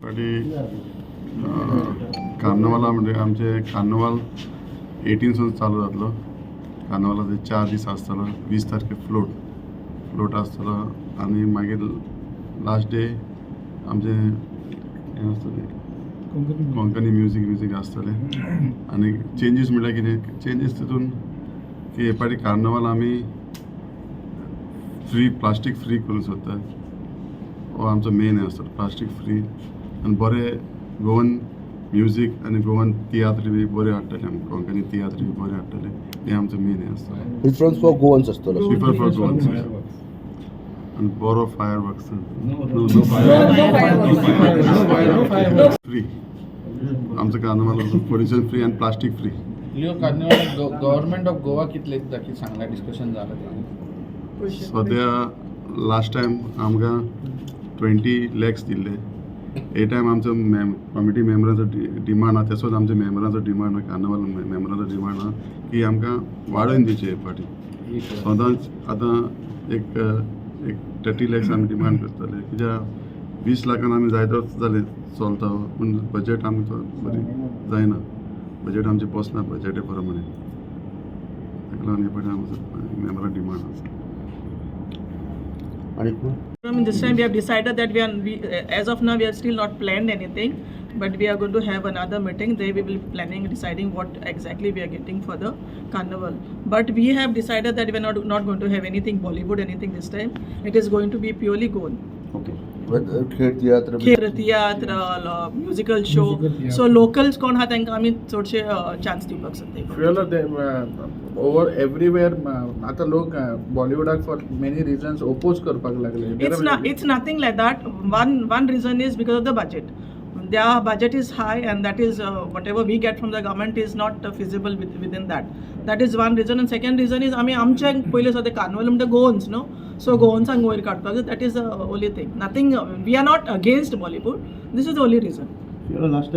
फाटी कार्नवाला म्हणजे आमचे कार्नवाल 18सून चालू जातलो. कार्नवालाचे 4 दीस आसतलो. 20 तारखे फ्लोट फ्लोट आसतलो आनी मागीर लास्ट डे आमचें हें आसतलें, कोंकणी म्युजीक म्युजीक आसतलें. आनी चेंजीस म्हणल्यार कितें चेंजीस तितून की हे फावटी कार्नवाल आमी फ्री, प्लास्टीक फ्री करूंक सोदतात. हो आमचो मेन हें आसतलो, प्लास्टीक फ्री. आनी बरे गोवन म्युजीक आनी गोवन तियात्र बी बरे हाडटले आमी, कोंकणी तियात्र बी बरे हाडटले. हें आमचो मेन हें आसतलें. प्रिफरन्स फॉर गोवन्स आसतलो. प्रिफर फॉर गोवन्स आनी बरो फायर वर्क्स फ्री. आमचो कार्नवाल पोल्युशन फ्री आनी plastic free. Leo, carnival government of Goa कितले की सांगला, डिस्कशन झालं ते? सद्या लास्ट टायम आमकां 20 लॅक्स दिल्ले. हे टायम आमचो मॅम कॉमिटी मेंबरांचो डिमांड आहा, तसोच आमच्या मेंबरांचो डिमांड आहा, कार्नवाल मेंबरांचो डिमांड आहा की आमकां वाडोवन दिवचे हे फावटी. सदांच आतां एक एक 30 लॅक्स आमी डिमांड करतले, कित्याक 20 लाखान आमी जायते वर्स जालें चलता, पूण बजेट आमकां बरी जायना, बजेट आमचें बसना बजेटे प्रमाणे. ताका लागून हे फावटी आमचो मेंबरां डिमांड आसा. आणि I mean, this time we have decided that we, as of now, we have still not planned anything, but we are going to have another meeting. There we will be planning, deciding what exactly we are getting for the carnival. But we have decided that we are not going to have anything Bollywood, anything this time. It is going to be purely Goan. Okay, खेळ, तियात्र? खेळ, तियात्र, musical show. So locals कोण आहा तांकां आमी चडशे chance दिवपाक सोदता. Fuel over everywhere. आता लोक बॉलिवूडाक फॉर मेनी रिजन्स ओपोज करपाक लागले. It's not. It's nothing like that. One reason is because of the budget. Their budget is high, and that is whatever we get from the government is not feasible within that. That is one reason, and second reason is आमी आमचे पयले सद्या carnival म्हणटा Goans न्हू, so गोवन्सांक वयर काडपाक. That is the only thing. Nothing, we are not against Bollywood. This is the only reason. Last.